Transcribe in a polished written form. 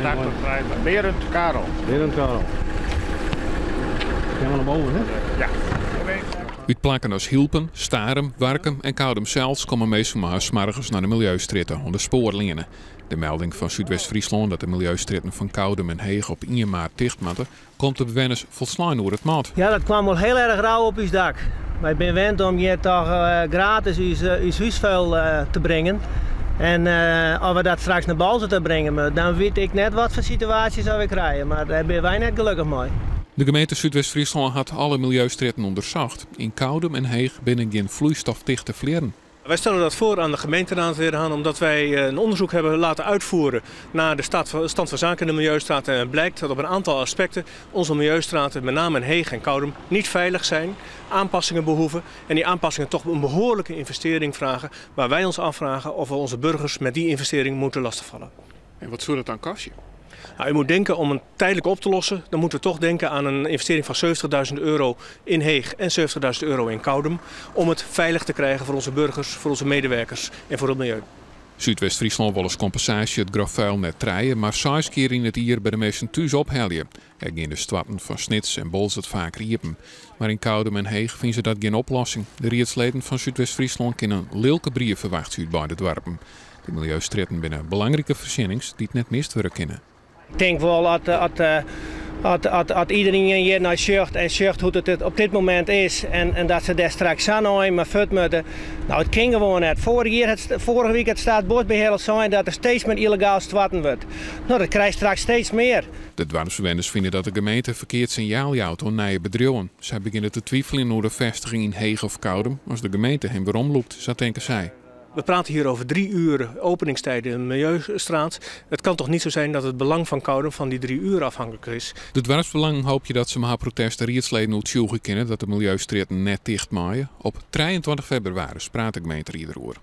85, 30. Berend Karel. Berend Karel. Helemaal naar boven, hè? Ja. Út plakken as Hylpen, Starum, Warkum en Koudum sels komme minsken mei har smoargens nei de miljeustrjitte oan de Spoarleane. De melding fan Súdwest-Fryslân dat de miljeustrjitten fan Koudum en Heech op ien maart ticht moatte, komt de bewenners folslein oer it mad. Ja, dat kwam wol hiel erch rau op ús dak. Wy binne wend om hjir toch gratis ús húsfeil te bringen. En as we dat straks nei Boalsert ta bringe moatte, dan wit ik net wat foar situaasjes we krije. Mar dêr binne wy net gelokkich mei. De gemeente Súdwest-Fryslân hat alle miljeustrjitten ûndersocht. Yn Koudum en Heech binne gjin floeistoftichte flierren. Wij stellen dat voor aan de gemeenteraad, heer Haan, omdat wij een onderzoek hebben laten uitvoeren naar de stand van zaken in de milieustraten. En het blijkt dat op een aantal aspecten onze milieustraten, met name in Heech en Koudum, niet veilig zijn, aanpassingen behoeven en die aanpassingen toch een behoorlijke investering vragen, waar wij ons afvragen of we onze burgers met die investering moeten lastigvallen. En wat soe dat dan kostje? U moet denken om het tijdelijk op te lossen, dan moeten we toch denken aan een investering van 70.000 euro in Heech en 70.000 euro in Koudum. Om het veilig te krijgen voor onze burgers, voor onze medewerkers en voor het milieu. Súdwest-Fryslân wol as kompensaasje it groffeil net trije, mar 6 kear yn it jier by de minsken thús ophelje. Ek gean de stoarten fan Snits en Boalsert faker iepen. Mar yn Koudum en Heech fine se dat gjin oplossing. De riedsleden fan Súdwest-Fryslân kinne in lilke brief ferwachtsje út beide doarpen. De miljeustrjitten binne belangrike foarsjennings dy't net mist wurde kinne. Ik tink wol at iderien hjir nei sjocht en sjocht hoe't it op dit momint is en dat se dêr straks sa'n ein mei fuort moatte. No, it kin gewoan net. Foarige wike hat Staatsbosbeheer al sein dat der steeds mear yllegaal stoarten wurdt. No, dat krijst straks steeds mear. De doarpsbewenners fine dat de gemeente ferkeard sinjaal jout oan nije bedriuwen. Sy begjinne te twiveljen oer de festiging yn Heech of Koudum as de gemeente him weromlûkt, sa tinke sy. We praten hier over 3 uur openingstijden in de Milieustraat. Het kan toch niet zo zijn dat het belang van Koudum van die 3 uur afhankelijk is. De doarpsbelangen hoopje dat se mei har protest de riedsleden oertsjûgje kinne dat de miljeustrjitten net ticht meie. Op 23 febrewaris praat de gemeenteried deroer.